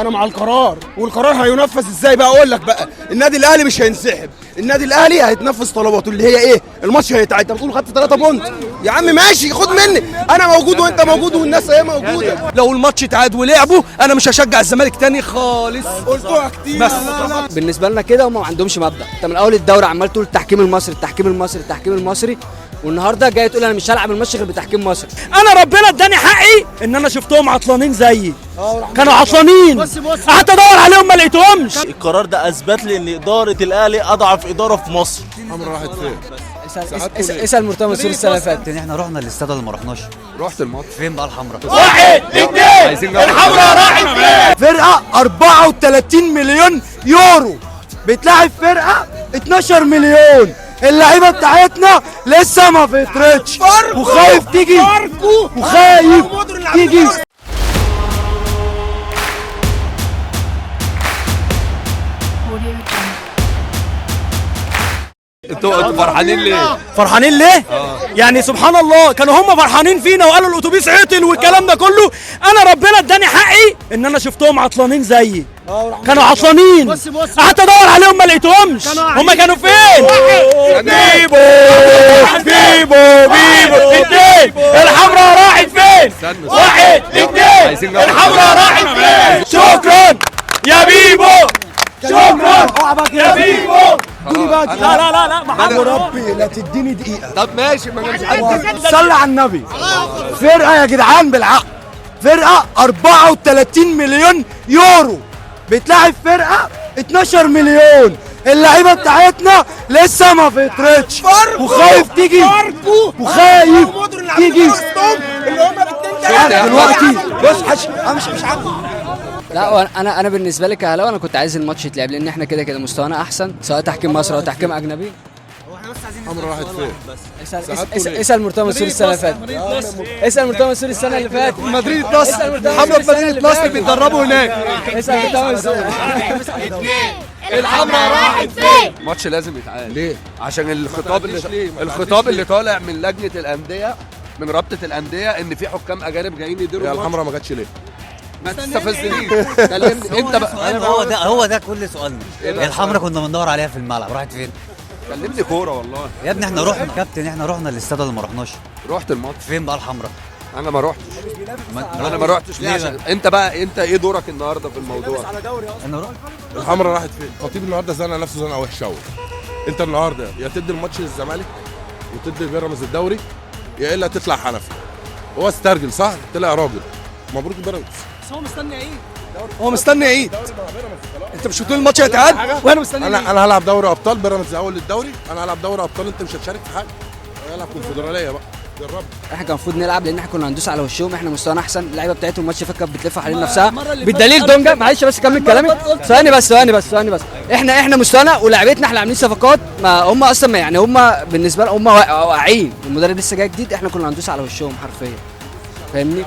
انا مع القرار، والقرار هينفذ ازاي بقى؟ اقول لك بقى، النادي الاهلي مش هينسحب، النادي الاهلي هيتنفذ طلباته اللي هي ايه؟ الماتش هيتعاد. انت بتقول خدت 3 point يا عم، ماشي خد مني، انا موجود وانت موجود والناس اهي موجودة. لو الماتش اتعاد ولعبوا انا مش هشجع الزمالك تاني خالص، قلتوها كتير بس. بالنسبة لنا كده هم ما عندهمش مبدا. انت من اول الدوري عمال تقول التحكيم المصري التحكيم المصري التحكيم المصري، والنهارده جاي تقول انا مش هلعب الماتش غير بتحكيم مصري. انا ربنا اداني حقي ان انا شفتهم عطلانين زيي، كانوا عطلانين، قعدت ادور عليهم ما لقيتهمش. القرار ده اثبت لي ان ادارة الاهلي اضعف ادارة في مصر. الحمراء راحت فين؟ اسال مرتضى منصور السنة اللي فاتت. احنا رحنا الاستاد ولا ما رحناش؟ رحت الماتش. فين بقى الحمراء؟ 1 2 الحمراء راحت فين؟ فرقه 34 مليون يورو بتلاعب فرقه 12 مليون، اللعيبة بتاعتنا لسه ما فطرتش، وخايف تيجي وخايف تيجي. انتوا فرحانين ليه؟ فرحانين ليه؟ يعني سبحان الله، كانوا هم فرحانين فينا وقالوا الاتوبيس عطل والكلام ده كله. انا ربنا اداني حقي ان انا شفتهم عطلانين زيي، كانوا عطلانين، قعدت ادور عليهم ما لقيتهمش. هم كانوا فين؟ بيبو بيبو بيبو 2 الحمراء راحت فين؟ 1 2 الحمراء راحت فين؟ شكرا يا بيبو، شكرا يا بيبو. لا لا لا لا محمد وربي لا تديني دقيقة. طب ماشي، ما انا مش عارف. صلي على النبي. فرقه يا جدعان بالعقل، فرقه 34 مليون يورو بتلاعب فرقه 12 مليون، اللعيبة بتاعتنا لسه ما فطرتش، وخايف تيجي وخايف تيجي اللي هم باتنين دلوقتي. بص مش عارف. لا انا بالنسبة لي كهلاوي انا كنت عايز الماتش يتلعب، لان احنا كده كده مستوانا احسن سواء تحكيم مصري او تحكيم اجنبي. الحمراء راحت فين؟ اسال مرتضى منصور السنة اللي فاتت، اسال مرتضى منصور السنة اللي فاتت. مدريد نصر، حمراء في مدينة نصر بيتدربوا هناك. اسال مرتضى منصور. الحمراء راحت فين؟ الماتش لازم يتعاد. ليه؟ عشان الخطاب اللي الخطاب اللي طالع من لجنة الاندية، من رابطه الاندية، ان في حكام اجانب جايين يديروا يا الحمراء ما جاتش ليه؟ ما تستفزنيش، كلمني انت بقى. هو ده كل سؤالنا. الحمراء كنا بندور عليها في الملعب، راحت فين؟ كلمني كورة والله يا ابني. احنا رحنا كابتن، احنا رحنا الاستاد ولا ما رحناش؟ رحت الماتش. فين بقى الحمراء؟ انا ما رحتش. انا ما رحتش ليه؟ عشان انت بقى، انت ايه دورك النهارده في الموضوع؟ انا رحت. الحمراء راحت فين؟ خطيب النهارده زنق نفسه زنقه وحشة قوي. انت النهارده يا تدي الماتش للزمالك وتدي بيراميدز الدوري، يا الا تطلع حنفي. هو استرجل صح؟ طلع راجل. مبروك بيراميدز. بس هو مستني عيد، هو مستني عيد. انت مش بتقول الماتش هيتعاد وانا مستني؟ انا هلعب دوري ابطال، بيراميدز اول الدوري، انا هلعب دوري ابطال، انت مش هتشارك في حاجة. هلعب كونفدراليه بقى، جرب. احنا كان المفروض نلعب، لان احنا كنا هندوس على وشهم. احنا مستوانا احسن، اللعيبة بتاعتهم الماتش فات كانت بتلف حوالين نفسها بالدليل. دونجا معلش بس كمل كلامي، ثواني بس ثواني بس ثواني بس. احنا مستوانا ولاعيبتنا، احنا عاملين صفقات، ما هم اصلا يعني هم بالنسبة لهم هم واقعين، المدرب لسه جاي جديد، احنا كنا هندوس على وشهم حرفيا، فاهمني؟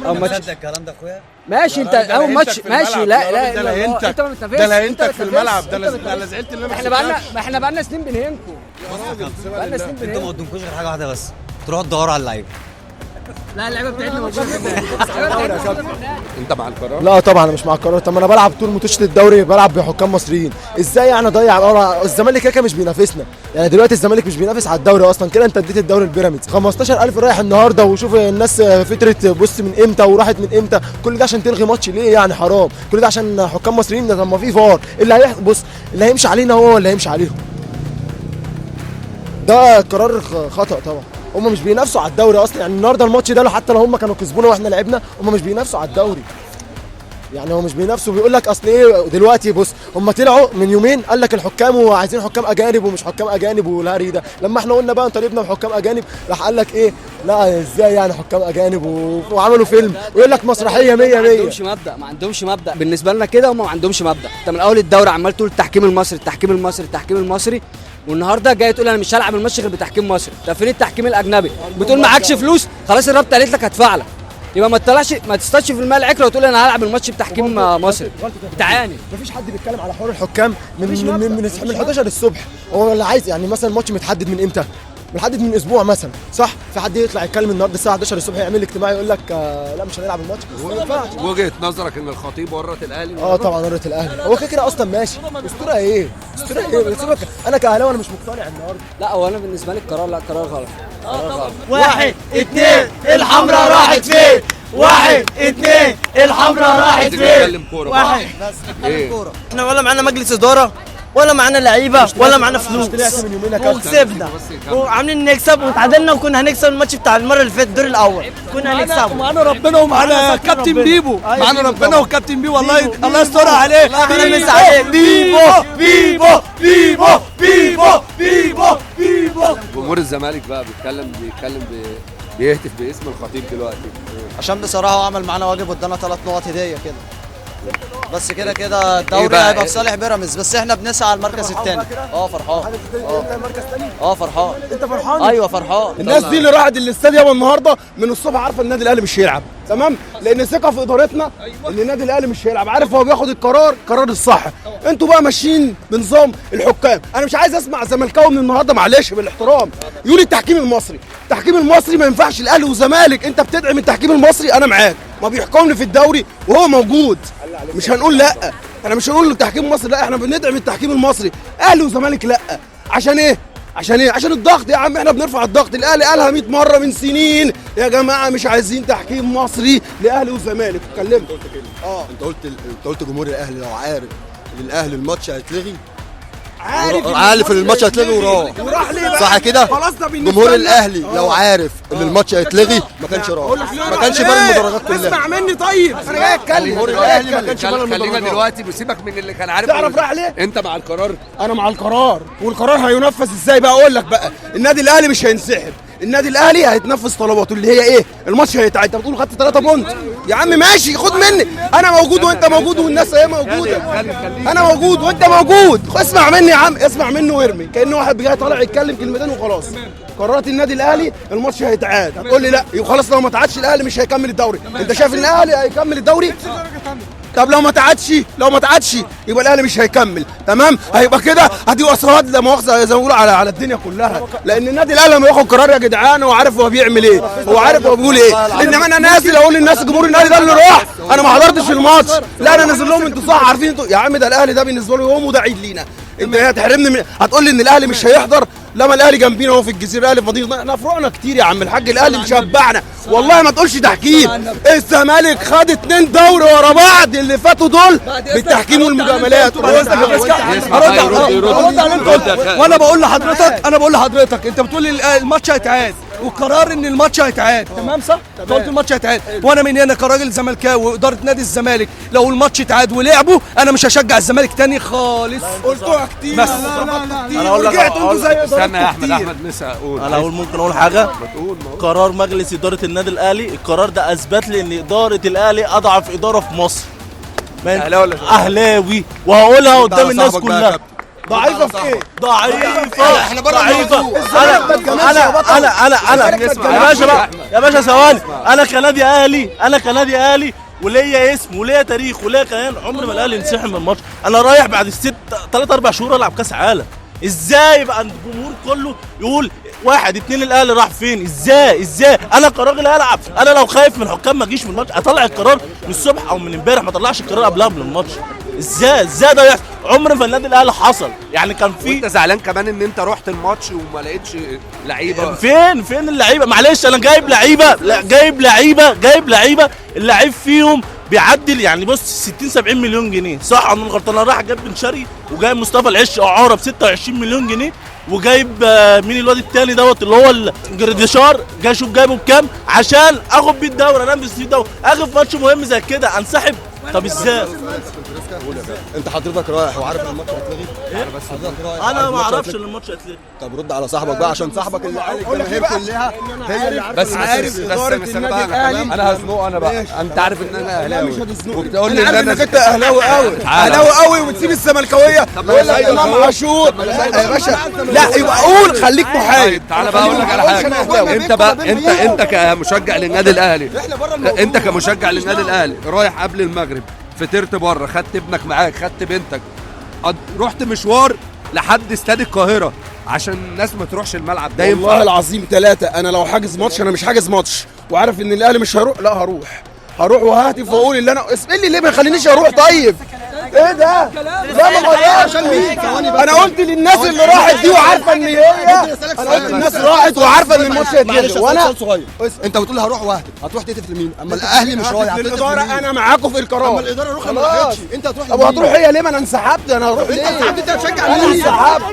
اول ماتش الكلام ده اخويا. ماشي، انت اول ماتش ماشي. لا لا لا، انت ما بتنافسش، ده لهنتك في الملعب. ده انا زعلت ان انا احنا بقالنا، ما احنا بقالنا سنين بنهنكم، بقالنا سنين بنهنكم. انتوا ما قدامكوش غير حاجة واحدة بس، تروحوا تدوروا على اللعيبة. لا اللعيبة بتاعتنا موجودة. انت مع القرار؟ لا طبعا انا مش مع القرار. طب ما انا بلعب طول ماتشات الدوري بلعب بحكام مصريين، ازاي يعني اضيع؟ الزمالك كده مش بينافسنا، يعني دلوقتي الزمالك مش بينافس على الدوري اصلا. كده انت اديت الدوري لبيراميدز 15000 رايح النهارده، وشوف الناس فترة بص من امتى وراحت من امتى، كل ده عشان تلغي ماتش ليه يعني؟ حرام، كل ده عشان حكام مصريين. ده طب ما في فار، اللي هيحصل بص، اللي هيمشي علينا هو اللي هيمشي عليهم. ده قرار خطأ طبعا. هم مش بينافسوا على الدوري اصلا، يعني النهارده الماتش ده حتى لو هم كانوا كسبونا واحنا لعبنا، هم مش بينافسوا على الدوري. يعني هو مش بينافسوا، بيقول لك اصل ايه دلوقتي؟ بص هم طلعوا من يومين قال لك الحكام وعايزين حكام اجانب ومش حكام اجانب والهري ده. لما احنا قلنا بقى طالبنا بحكام اجانب، راح قال لك ايه؟ لا ازاي يعني حكام اجانب؟ وعملوا فيلم ويقول لك مسرحية 100 100. ما عندهمش مبدا، ما عندهمش مبدا. بالنسبة لنا كده هم ما عندهمش مبدا. انت من اول الدوري عمال تقول التحكيم المصري التحكيم المصري التحكيم المصري، والنهارده جاي تقول انا مش هلعب الماتش غير بتحكيم مصري. طب فين التحكيم الاجنبي؟ بتقول معكش فلوس، خلاص الرابطة قالت لك هدفع لك، يبقى ما تطلعش ما تستطش في الماء العكره وتقول انا هلعب الماتش بتحكيم مصري. بتعاني. مفيش حد بيتكلم على حوار الحكام من من من, من 11 الصبح. هو اللي عايز يعني مثلا الماتش متحدد من امتى؟ بنحدد من اسبوع مثلا، صح؟ في حد يطلع يتكلم النهارده الساعة 11 الصبح يعمل اجتماع يقول لك لا مش هنلعب الماتش؟ ما ينفعش. وجهه نظرك ان الخطيب ورط الاهلي؟ اه طبعا ورط الاهلي، هو كده كده اصلا ماشي. اسطورة ايه؟ اسطورة ايه؟ سيبك، انا كاهلاوي انا مش مقتنع النهارده. لا هو انا بالنسبة لي القرار، لا قرار غلط. 1 2 الحمراء راحت فين؟ 1 2 الحمراء راحت فين؟ واحد بس احنا ولا معانا مجلس ادارة ولا معانا لعيبة ولا معانا فلوس، وكسبنا وعاملين نكسب وتعادلنا، وكنا هنكسب الماتش بتاع المرة اللي فاتت الدور الاول كنا هنكسبه. معانا ربنا ومعانا كابتن بيبو، معانا ربنا وكابتن بيبو، الله الله يسترها عليه. الله بيبو بيبو بيبو بيبو بيبو بيبو. جمهور الزمالك بقى بيتكلم بيهتف باسم الخطيب دلوقتي، عشان بصراحة هو عمل معانا واجب وادانا 3 نقط هديه كده، بس كده كده الدوري هيبقى في صالح بيراميدز، بس احنا بنسعى على المركز الثاني. فرحان. فرحان. انت فرحان؟ ايوه فرحان. الناس دي اللي راحت الاستاد يابا النهارده من الصبح عارفه النادي الاهلي مش هيلعب، تمام؟ لان ثقة في ادارتنا ان النادي الاهلي مش هيلعب، عارف هو بياخد القرار، قرار الصح. انتوا بقى ماشيين بنظام الحكام، انا مش عايز اسمع زملكاوي من النهارده، معلش بالاحترام، يقول التحكيم المصري، التحكيم المصري ما ينفعش الاهلي وزمالك، انت بتدعم التحكيم المصري انا معاك، ما بيحكمني في الدوري وهو موجود، مش هنقول لا، احنا مش هنقول التحكيم المصري لا، احنا بندعم التحكيم المصري، اهلي وزمالك لا. عشان ايه؟ عشان ايه؟ عشان الضغط يا عم، احنا بنرفع الضغط. الاهلي قالها 100 مرة من سنين يا جماعة مش عايزين تحكيم مصري لاهلي وزمالك. اتكلمت. انت قلت كده. انت قلت جمهور الاهلي لو عارف ان الاهلي الماتش هيتلغي، عارف ان الماتش هيتلغي وراح ليه بقى؟ صح كده؟ خلاص ده بالنسبة جمهور الاهلي لو عارف ان الماتش هيتلغي ما كانش راح، ما كانش بال المدرجات كلها. اسمع مني طيب، انا جاي اتكلم. جمهور الاهلي ما كانش بال المدرجات. خلينا دلوقتي بسيبك من اللي كان عارف. تعرف راح ليه؟ انت مع القرار؟ انا مع القرار، والقرار هينفذ ازاي بقى؟ اقول لك بقى، النادي الاهلي مش هينسحب، النادي الاهلي هيتنفذ طلباته اللي هي ايه؟ الماتش هيتعاد. انت بتقول خدت 3 بونت يا عم، ماشي خد مني، انا موجود وانت موجود والناس اهي موجودة، انا موجود وانت موجود، اسمع مني يا عم، اسمع مني وارمي، كأن واحد جاي طالع يتكلم كلمتين وخلاص. قرارات النادي الاهلي الماتش هيتعاد، هتقول لي لا يبقى خلاص لو ما تعادش الاهلي مش هيكمل الدوري. انت شايف ان الاهلي هيكمل الدوري؟ طب لو ما تعادش، لو ما تعادش يبقى الاهلي مش هيكمل، تمام؟ هيبقى كده هتبقى اصرارات لا مؤاخذة زي ما بيقولوا على الدنيا كلها، لان النادي الاهلي لما ياخد قرار يا جدعان هو عارف هو بيعمل ايه، هو عارف هو بيقول ايه. انما انا نازل اقول للناس جمهور الاهلي ده اللي راح، انا ما حضرتش الماتش، لا انا نازل لهم انتوا صح عارفين انتوا يا عم، ده الاهلي ده بالنسبة له يوم وده عيد لينا، انت هتحرمني من، هتقول لي ان الاهلي مش هيحضر؟ لما الاهلي جنبينا اهو في الجزيرة، الاهلي في مدينة، احنا فروعنا كتير يا عم الحاج، الاهلي مشبعنا والله. ما تقولش تحكيم، الزمالك خد 2 دوري ورا بعض اللي فاتوا دول بالتحكيم والمجاملات. وانا بقول لحضرتك، انا بقول لحضرتك انت بتقول لي الماتش هيتعاد، والقرار ان الماتش هيتعاد، تمام صح؟ انت قلت الماتش هيتعاد، وانا من هنا كراجل زملكاوي واداره نادي الزمالك لو الماتش اتعاد ولعبوا انا مش هشجع الزمالك تاني خالص. قلتوها كتير بس. لا لا لا لا، انا اقول لك، استنى يا احمد، احمد لسه اقول. انا اقول ممكن اقول حاجة؟ قرار مجلس ادارة النادي الاهلي، القرار ده اثبت لي ان ادارة الاهلي اضعف ادارة في مصر. اهلاوي ولا اهلاوي، وهقولها قدام الناس كلها. ضعيفة في ايه؟ ضعيفة، احنا بره ضعيفة. انا انا انا انا يا باشا بقى، يا باشا ثواني، انا كنادي اهلي، انا كنادي اهلي وليا اسم وليا تاريخ وليا كيان، عمر ما الاهلي ينسحب من الماتش. انا رايح بعد 3 4 شهور العب كاس عالم، ازاي يبقى الجمهور كله يقول 1 2 الاهلي راح فين؟ ازاي؟ ازاي؟ انا كراجل العب، انا لو خايف من الحكام ما اجيش من الماتش، اطلع القرار من الصبح او من امبارح، ما اطلعش القرار قبلها من الماتش. ازاي؟ ازاي ده يحصل؟ عمر ما النادي الاهلي حصل، يعني كان في. وانت زعلان كمان ان انت رحت الماتش وما لقيتش لعيبة؟ فين اللعيبة؟ معلش انا جايب لعيبة، لا جايب لعيبة، جايب لعيبة اللعيب فيهم بيعدل يعني بص 60 70 مليون جنيه، صح انا غلطان؟ انا رايح جايب بن شرقي وجايب مصطفى العش اعاره ب 26 مليون جنيه، وجايب مين الواد التاني دوت اللي هو الجريديشار، جاي شوف جايبه بكام عشان اخد بيه الدوري، انافس بيه الدوري، اخد في ماتش مهم زي كده انسحب؟ طب ازاي؟ انت حضرتك رايح وعارف ان الماتش هيتلغي؟ حضرتك رايح؟ انا ما اعرفش ان الماتش هيتلغي. طب رد على صاحبك بقى عشان صاحبك اللي قال الجماهير كلها هي اللي بس عارف ادارة النادي الاهلي. انا هزنقه انا بقى، انت عارف ان انا اهلاوي، مش هتزنقني، وبتقول لي انا عارف انك انت اهلاوي قوي، اهلاوي قوي وبتسيب الزملكاويه يقول لك امام عاشور يا باشا. لا يبقى قول، خليك محايد. تعالى بقى اقول لك على حاجة، انت بقى انت كمشجع للنادي الاهلي، انت كمشجع للنادي الاهلي رايح قبل المغرب، فطرت بره، خدت ابنك معاك، خدت بنتك، رحت مشوار لحد استاد القاهرة، عشان الناس ما تروحش الملعب. ده والله ينفع؟ العظيم ثلاثة، انا لو حاجز ماتش، انا مش حاجز ماتش وعارف ان الاهلي مش هيروح، لا هروح وههتف واقول اللي انا اسال لي ليه ما يخلينيش اروح. طيب ايه ده؟ لا ما غيرش. انا قلت للناس اللي راحت دي وعارفه ان هي، انا قلت الناس راحت وعارفه ان الماتش هيتلغي. وانا سؤال صغير، انت بتقول هروح واهتف، هتروح تهتف لمين؟ اما الاهلي مش رايح، هتهتف للادارة. لمين؟ انا معاكم في القرار. اما الادارة روح ما خلاص. راحتش، انت هتروح طب هتروح هي ليه؟ ما انا انسحبت، انا هروح انت ليه؟ انسحبت، انت هتشجع انا مين؟ انسحبت.